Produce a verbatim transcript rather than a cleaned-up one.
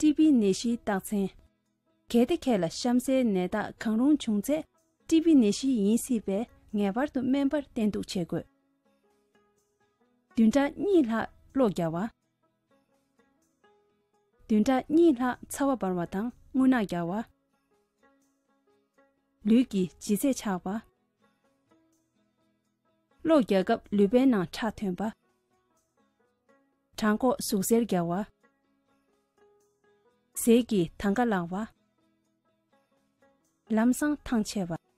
ཊི་བི་ནད་གཞིའི་རྟགས་མཚན། གལ་ཏེ་ཁྱེད་ལ་གཤམ་གསལ་ནད་རྟགས་གང་རུང་བྱུང་ཚེ་ཊི་བི་ནད་གཞི་ཡིན་སྲིད་པས་ངེས་པར་དུ་སྨན་པར་བསྟེན་གཏུགས་བྱེད་དགོས། བདུན་ཕྲག་གཉིས་ལྷག་གློ་བརྒྱབ་པ། བདུན་ཕྲག་གཉིས་ལྷག་ཚ་བ་འབར་བ་དང་རྔུལ་ནག་བརྒྱབ་པ། ལུས་ཀྱི་ལྗིད་ཚད་ཆག་པ། གློ་རྒྱག་སྐབས་ལུས་པའི་ནང་ཁྲག་ཐོན་པ། བྲང་ཁོག་ཟུག་གཟེར་རྒྱག་པ། ཟས་ཀྱི་དང་ག་ལངས་པ། ལམ་སང་ཐང་ཆད་པ།